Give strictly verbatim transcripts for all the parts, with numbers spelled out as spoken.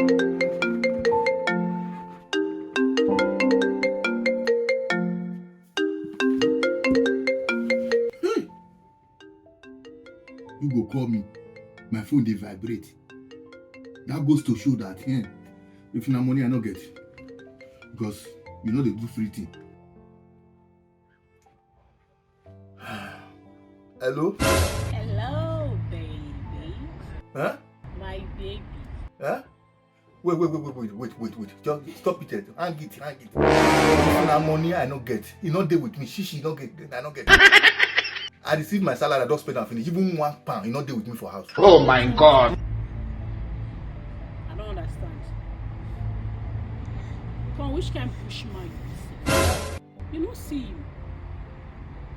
Hey! Who go call me? My phone dey vibrate. That goes to show that, eh, if na money I no get, because you no dey do free thing. Hello? Hello, baby. Huh? My baby. Huh? Wait, wait, wait, wait, wait, wait, wait, wait. Just stop it, eh. Hang it, hang it. If na money I no get, e no dey with me. Shishi, no get, I no get. I receive my salary, I don spend am finish. Even one pound, e no dey with me for house. Oh my God. I don't understand. Come, which kind bush man you be sef? You no see you.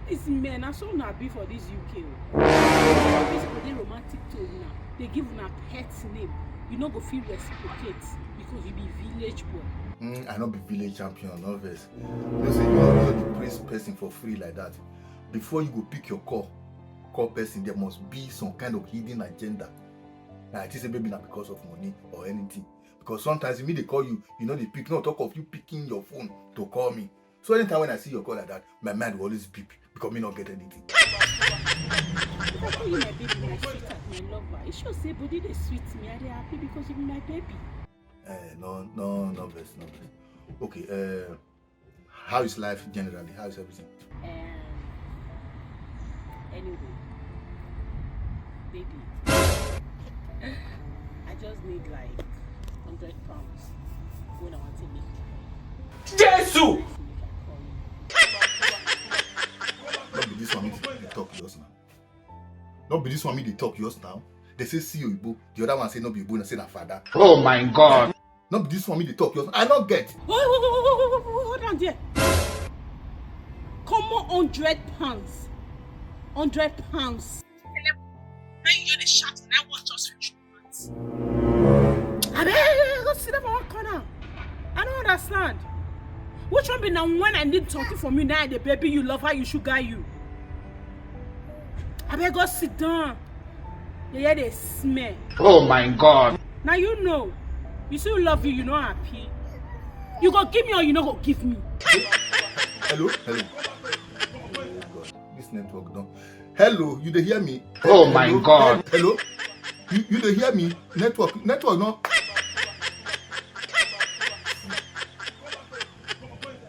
This men, na so una be for this U K o. Always go dey romantic to una, dey give una pet name. You no go fit reciprocate because you be village boy. Mm, I no be village champion, no vex. You know say you no, you no dey praise person for free like that. Before you go pick your call, call person, there must be some kind of hidden agenda. Na I think say maybe na because of money or anything. Because sometimes if me dey call you, you no dey pick. No talk of you picking your phone to call me. So anytime when I see your call like that, my mind will always beep because me not get anything. If I call you my baby, my sweetheart, my lover, it shows say body dey sweet me. I dey happy because you be my baby. Eh, no, no, no vex, no vex. Okay, uh, how is life generally? How is everything? Um, anyway, baby, I just need like hundred pounds when I want to make. Jesus! No be this one me dey talk yours now. No be this one me dey talk yours now. They say see Oyibo. The other one say no be Oyibo, na say na father. Oh my God. No be this one me dey talk yours. I no get. Hold on there. Come on, hundred pounds. Hundred pounds. Now you dey shout, and I want just reach. Abeg, go sit down for one corner. I don't understand. Which one be now when I need something from you, now the baby you love her, you sugar you. Abeg, go sit down. You hear they smell. Oh my God. Now you know. You still love you, you know happy. You go give me or you no go give me. Hello, hello. Oh God, this network don. Hello, you dey hear me? Oh my God. Hello? You, you dey hear me? Network, network no.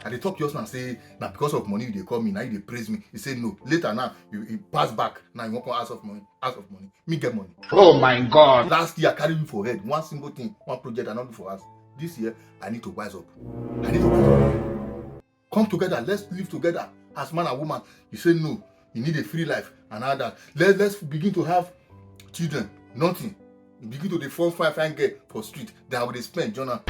I dey talk just now say na because of money you dey call me, now you dey praise me. You say no. Later now, you, you pass back. Now you wan come ask of money, ask of money. Me get money. Oh my God. Last year I carry you for head. One single thing, one project I no do for us. This year I need to wise up. I need to wise up. Come together, let's live together as man and woman. You say no, you need a free life and all that. Let, let's begin to have children. Nothing. You begin to dey form fine fine girl for street. Then I go dey spend, Jonah.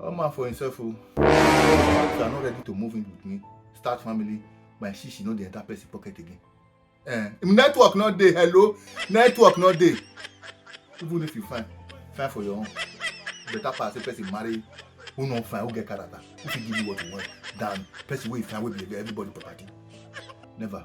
All man for himself o. If you are not ready to move in with me, start family. My shishi no dey enter person pocket again. Eh, network no dey. Hello, network no dey. Even if you fine, fine for your own. Better pass a person marry who no fine, who get character, who fit give you what you want, than person wey fine, wey be everybody property. Never.